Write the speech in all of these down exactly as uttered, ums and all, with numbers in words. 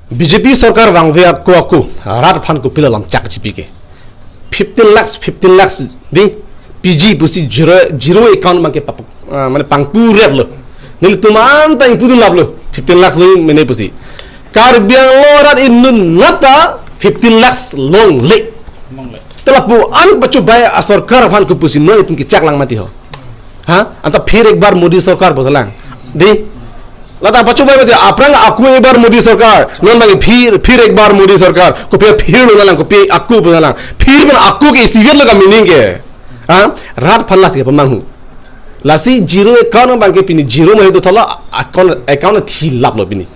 B J P sorkar vangve ako ako rat aphan kopilo lamchak chipi ke. Fifteen lakhs, fifteen lakhs di P G pusi zero, zero account abangke pap-, ah, mane pangpu rep lo. Nelitum anta ingpu dun lap lo. Fifteen lakhs lo mene pusi. Karbi Anglong arat inut nata fifteen lakhs longle. Longle. Tela pu an pachu bai asorkar aphan kopusi non itum kechak lang mati ho. Ha? Anta phir ek bar Modi sorkar pusi lang. Di? Lata pachu bai mati, aphrang ako ek bar Modi sorkar. Non abang phir, phir ek bar Modi sorkar. Kopi phir lo lang, kopi ako pusi lang. Phir pen ako ke isivet lo ka meaning ke. Ha? Rat aphan lasi kepamanghu. Lasi zero account abangke pini zero ma hidu thola account, account thi lap lo pini.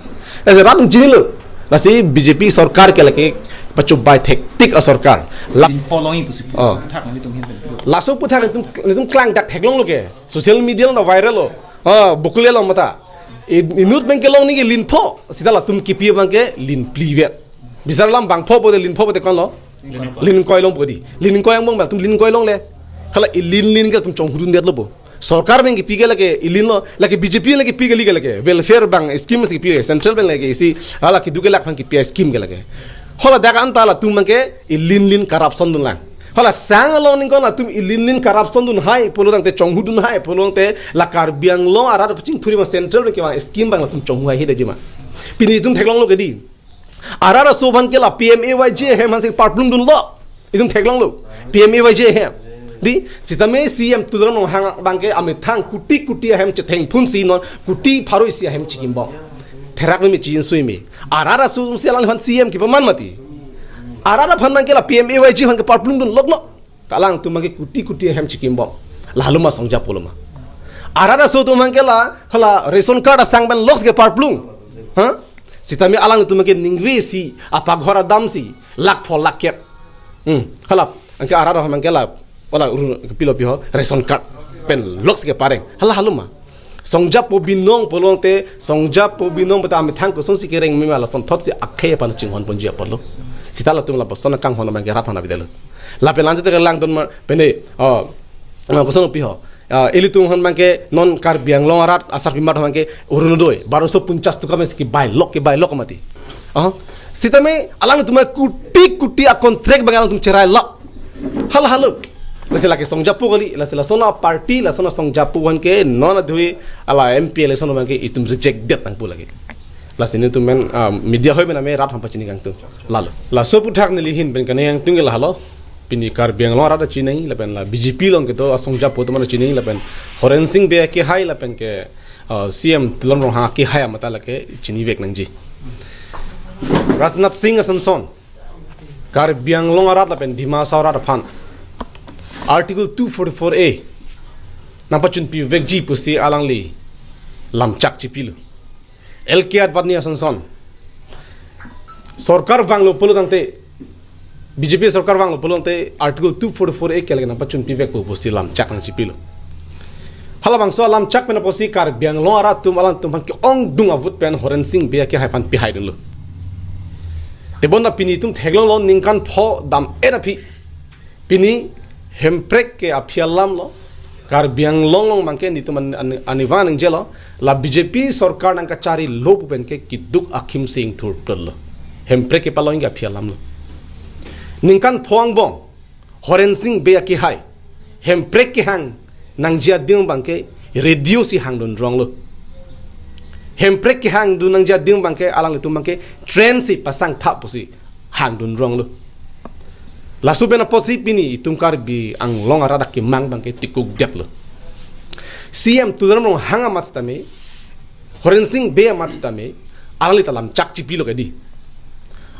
Lasi rat chinilo. Lasi B J P sorkar ke lake pachu bai thektik asorkar. Lap. Lin pho longji pusi. Oh. Thak nelitum hin pen. Laso aphuthak nelitum, nelitum klangdak theklong lo ke. Social media lo viral lo. Oh, bukule lo mata. I-, inut abangke longji ke lin pho. Sita latum kipi abangke lin phli vet. Bisar alam bang pho pote lin pho pote konlo. Lin ingkoi. Lin ingkoi long podi. Lin ingkoi angbong bang latum lin ingkoi longle. Hala ilin lin ke latum chonghudun det lo po. Sorkar abangke pi ke lake ilin lo, lake B J P lake pi ke lake, lake welfare abang scheme si pi, central abang lake isi, hala kedo ke lak aphan kipi scheme ke lake. Hala dak anta latum abangke ilin lin corruption dun lang. Hala sang along ning ko latum ilin lin corruption dun hai pulo tangte, chonghudun hai pulo tangte, la Karbi Anglong arat pachingthur ma central abangke ma scheme abang latum chonghu hai hida jima. Pini itum theklong lo ke di. Arat aso aphan ke la P M A Y G ahem aphan si parplung dun lo. Itum theklong lo. P M A Y G ahem. Di, sitame C M Tuliram Ronghang abangke amethang kuti kuti ahem chetheng phun si non kuti pharo isi ahem chikim bom. Therak me me chin sui me. Arat aso si alangphan C M kepaman mati. Arat aphan abangke la P M A Y G aphan ke parplung dun lok lo. Alangtum abangke kuti kuti ahem chikim bom. Lahelo ma songjapo lo ma. Arat aso atum abangke la, hala ration card asang pen loks ke parplung. Ha? Sitame alangtum abangke ningve si, apaghor adam si, lakh pho lakh kep. Hmm. Hala, anke arat atum abangke la, wala urun pilo piho, ration card pen loks ke pareng. Hala lahelo ma. Songjapo binong pulo tangte, songjapo binong puta amethang kosonsi kereng mima lasonthot si akhei aphan chinghon ponji apotlo. Sita latum lapuson akanghon abangke rat aphan avedetlo. Lapen anchot ke langdun ma pene, oh, oh, koson piho. Ah, ilitum aphan abangke non Karbi Anglong arat asarpimar aphan abangke Orunodoi, baroso punchas toka pen si kebai lok, kebai lok mati. Oh, sitame alangtum kuti kuti a-contract abang alangtum cherai lok. Hala lahelo. Lasi lake songjapo kali, lasi lason aparty, lason asongjapo aphan ke non adhui ala M P election abangke itum reject det nangpo lake. Lasi nelitum men, ah, media hoi men ame rat aphan pachini kangtung. Lahelo. Laso aphuthak neli hin pen kaningje kangtung ke lahelo. Pini Karbi Anglong arat chinine lapen la B J P along kedo asongjapo atum chinine lapen Horensing Bey akehai lapen ke, ah, C M Tuliram Ronghang akehai amata lake chinivek nangji. Rajnath Singh ason son Karbi Anglong arat lapen Dima Hasao arat aphan Article two forty-four A nangpachunpivekji pusi alangli lamchak chipilo. L K Advani ason son sorkar vanglo pulo tangte, B J P sorkar vanglo pulo tangte Article two forty-four A ke lake nangpachunpivekpo pusi lamchak nangchipilo. Halabangso alamchak pen apotsi Karbi Anglong arat atum alangtum aphan ke-ongdung avote pen Horensing Bey akehai aphan pihai dunlo. Tebonta pini itum theklonglo ningkan pho dam-et aphi. Pini Hemprek ke aphi alam lo. Karbi Anglong along abangke nelitum an-, an-, arnivang ningjelo. La B J P sorkar nangkacharilo pu pen ke keduk akhim sing thurtutlo. Hemprek kepalong ke aphi alam lo. Ningkan pho angbong Horensing Bey akehai Hemprek kehang nangji adim abangke radio si hangdun rong lo. Hemprek kehangdun nangji adim abangke alanglitum abangke train si pasang thap pusi hangdun rong lo. Laso pen apotsi pini itum Karbi Anglong arat akemang abangke tikuk detlo. C M Tuliram Ronghang amat sitame, Horensing Bey amat sitame, alangli ta lamchak chipilo kedi.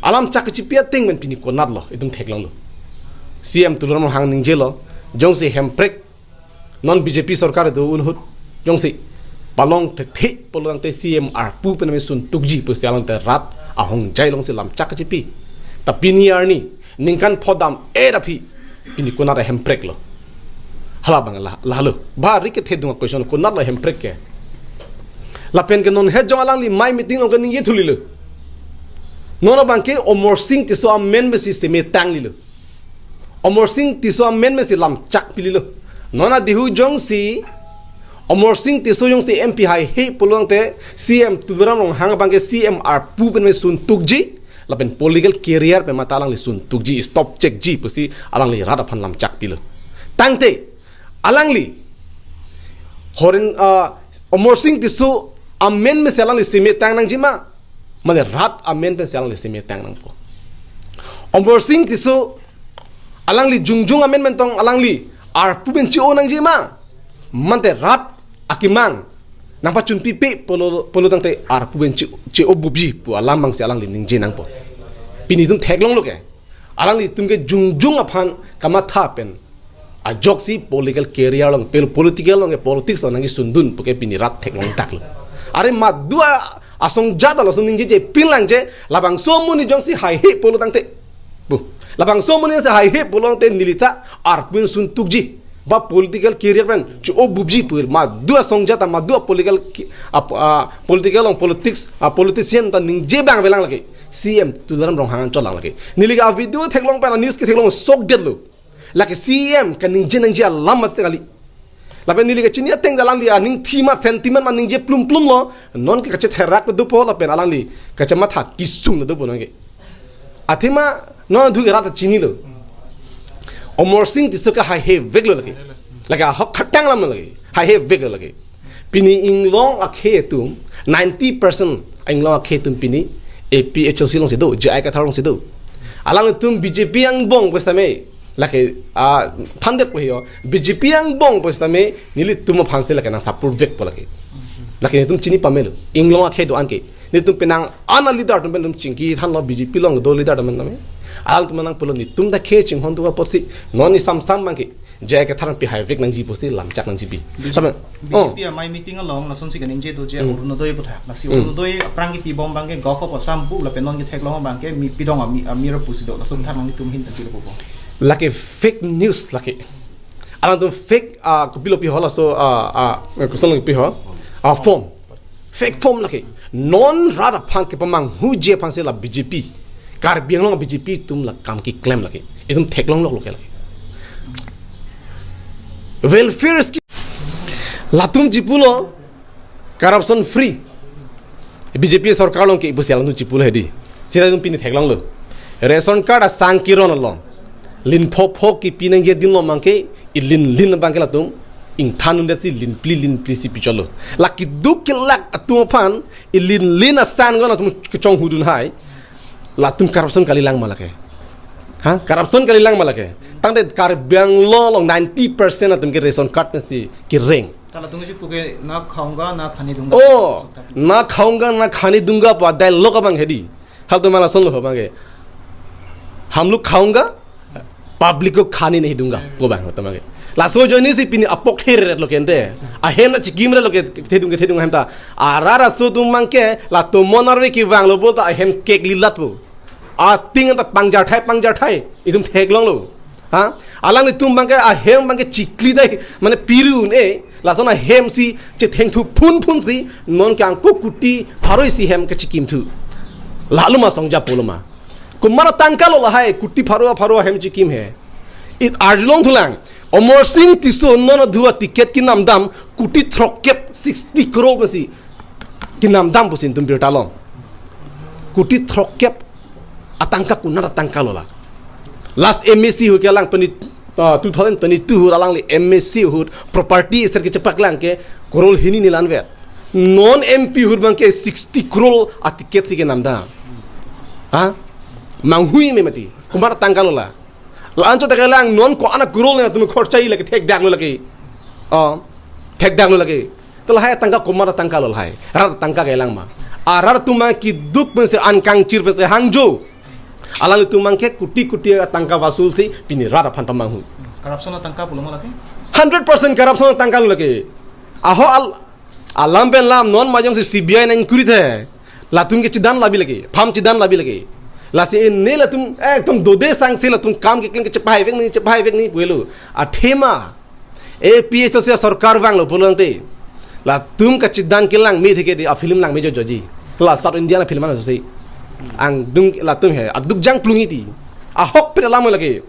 Alamchak chipi ateng pen pini konatlo, itum theklonglo. C M Tuliram Ronghang ningjelo, jongsi Hemprek non B J P sorkar do un ahut, jongsi palong thekthe pulo tangte C M arpu pen me suntukji pusi alangte rat ahongjai alongsi lamchak chipi. Ta pini arni, ningkan pho dam-et aphi, pini konat Hemprek lo. Halabang la, lahelo. Bari kethedung a-question konatlo Hemprek ke. Lapen ke non het jong alangli mei meeting along kaningje thulilo. Non abangke Amarsing Tisso amen me si seme tanglilo. Amarsing Tisso amen me si lamchak pililo. Non adihu jongsi Amarsing Tisso jongsi M P haihe pulote C M Tuliram Ronghang abangke C M arpu pen me suntukji, lapen political career pen mate alangli suntukji, stop chekji pusi alangli rat aphan lamchak pilo. Tangte alangli Horen, ah, Amarsing Tisso amen mesi alangli semetang nangji ma, mane rat amen pensi alangli semetang nangpo? Amarsing Tisso alangli jongjong amen pen tong alangli arpu pen che-o nangji ma, mante rat akemang nangpachunpipe pulo, pulo tangte arpu pen che-, che-o bupji pu alam abangsi alangli ningje nangpo. Pini itum theklonglo ke, alanglitum ke jongjong aphan kamatha pen ajoksi political career along, pel-, political along ke politics along nangkesundun puke pini rat theklong taklo. Are madua asong jat alo asong ningjeje pinlangje, labangso amonit jongsi haihe pulo tangte, bu, labangso amonit si haihe pulo tangte nelita arpu pen suntukji ba political career pen che-o bupji pu madua asong jat, madua political ki-, ap-, ah, political along politics, ah, politician ta ningje abang avelang lake, C M Tuliram Ronghang anchot lang lake. Neli ke a video theklong pen, a news ketheklong sokdetlo. Lake C M kaningje nangji alam masi kali. Lapen neli kachini ateng alangli aning thima sentiment ma ningje plum plum lo. Non ke kachetherak dopo lapen alangli kachematha kesung dopo non ke. Athema non adhu ke rat chinilo. Amarsing Tisso ke haiheveklo lake. Lake ahok khatang alam lake. Haiheveklo lake. Pini inglong akhei atum, ninety percent inglong akhei atum pini A P H L C alongsi do, J I Kathar alongsi do. Alangtum B J P angbong pusitame, lake, ah, thandet po hio, B J P angbong pusitame nelitum aphansi lake nang support vekpo lake. Lake nelitum chini pamelo, inglong akhei do-an ke. Nelitum penang ana leader atum pen nelitum chingki thanlo, B J P along do leader atum pen name. Alangtum nangpulo nelitum ta khei chinghon do apotsi, non ni samsam abangke J I Kathar P haivek nangji pusi lamchak nangji pi. B J P, Sama, oh. B J P amei meeting along lasonsi kaningje doji, Hmm. Orunodoi aphuthak. Lasi Hmm. Orunodoi aphrang kepibom abangke Govt of Assam pu lapen non ketheklong abangke mi pidong ami, amiro pusi do. Lason thak nanglitum ahin tangkilo pupo. Lake fake news lake. Alangtum fake, ah, kopilo piho laso, ah, ah, koson lake piho. Ah, form. Fake form lake. Non rat aphan kepamanghuji aphansi la B J P, Karbi Anglong B J P atum la kam keklem lake. Itum theklongloklo ke lake. Welfare scheme. Latum chipulo corruption free. B J P sorkar along ke ipusi latum chipulo hedi. Sita itum pini theklonglo. Ration card asang kiron along. Lin pho pho kipi nangji adin along abangke, ilin lin abangke latum ingthan undetsi lin phli lin phli si pichotlo. La keduk kelak atum aphan ilin lin asan gon atum kechonghudun hai. Latum corruption kalilang ma lake. Ha? Corruption kalilang ma lake. Tangte Karbi Anglong along ninety percent atum ke ration card pensi kereng. Kala tung aji puke na khaunga na khane dunga. Oh, na khaunga na khane dunga pu dialogue abang hedi. Hal tu mala sunlo abangke. Hum log khaunga, public ko khane nahi dunga pu abang tu abangke. Laso ajoinesi pini apok therlo kente. Ahem ta chikimretlo ke thedung ke thedung ahem ta. Arat aso atum abangke latum monarve kevanglo pulote ahem keklilat pu. Ating ta pangjarthai pangjarthai. Itum theklonglo. Ha? Alanglitum abangke ahem abangke chikli dai, mane piru un-e, lason ahemsi chethengthu phunphunsi, non ke angko kuti pharo isi hem kechikimthu. Lalo ma songja pulo ma. Komat atangkalo lahai kuti pharo pharo ahem chikim he. It arjulong thulang. Amarsing Tisso non adua ticket kenamdam kuti throkkep sixty crore masi kenamdam pusi itum birta long. Kuti throkkep atangka konat atangkalo la. Last M A C ahut kelang twenty, uh, two thousand twenty-two ahut alangli M A C ahut property ser kechepaklang ke crore hini ne la-anvet. Non M P ahut abangke sixty crore aticket si kenamdam. Ha? Manghui me mati. Komat atangkalo la. La-anchot ta kelang non ko-an a crore ne atum khorchai lake thekdaklo lake. Oh. Thekdaklo lake. To lahai atangka komat atangkalo lahai. Rat atangka kelang ma. Arat atum ma keduk pensi an kangchir pensi hangjo. Alanglitum abangke kuti kuti atangka vasul si pini rat aphan pamanghu. Corruption atangka pulo ma lake? Hundred percent corruption atangkalo lake. Aho al-, alam pen lam non majong si C B I nang inquiry the. Latum ke chidan labi lake. Pham chidan labi lake. Lasi ne latum ekdom dode sangse latum kam keklem kechepahaivek ni chepahaivek ni pulo. Athema A P H L C sorkar vanglo pulote latum kachidan kelang me theke di a film lang me jojoji. La South India na film ana sosi. Angdung latum he aduk jang plungi ti. Ahok pira lamo lake.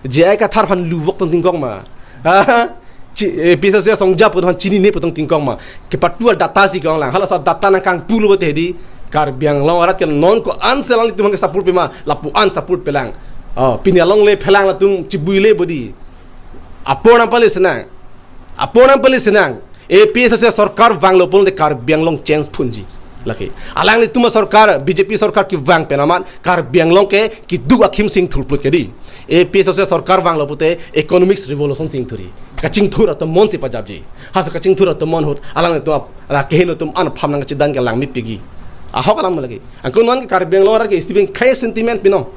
J I Kathar aphan luvok tong tingkok ma. Ha? Chi, eh, APHLC asongja pu aphan chinine pu tong tingkong ma. Kepatu a-data si kong lang. Hala sa data nangkangpulo te di. Karbi Anglong arat ke non ko-an si alanglitum ke support pe ma. Lapu-an support pelang. Oh, pini along le phelang latum chibui le bodi. Apor nangpale senang. Apor nangpale senang. APHLC sorkar vanglo pulote Karbi Anglong change phunji. Lake. Alanglitum asorkar, BJP sorkar kevang pen amat, Karbi Anglong ke keduk akhim singthur pulut ke di. APHLC sorkar vanglo pute economics revolution singthuri. Kachingthur atum mon si pajapji. Hasa kachingthur atum mon ahut, alanglitum ap, ala keheno atum an pham nangkachidan ke langmepikji. Ahok alam lake. Angkun non ke Karbi Anglong arat ke isi beng khei sentiment pino.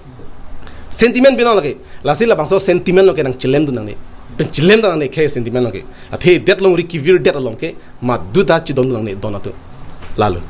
Sentiment pino lake. Lasi labangso sentiment lo ke nangchilem dun nangne. Pen chilem dun nangne khei sentiment lo ke. Athe det longri kevir det along ke. Maduta chidon dun nangne don atum. Lalo.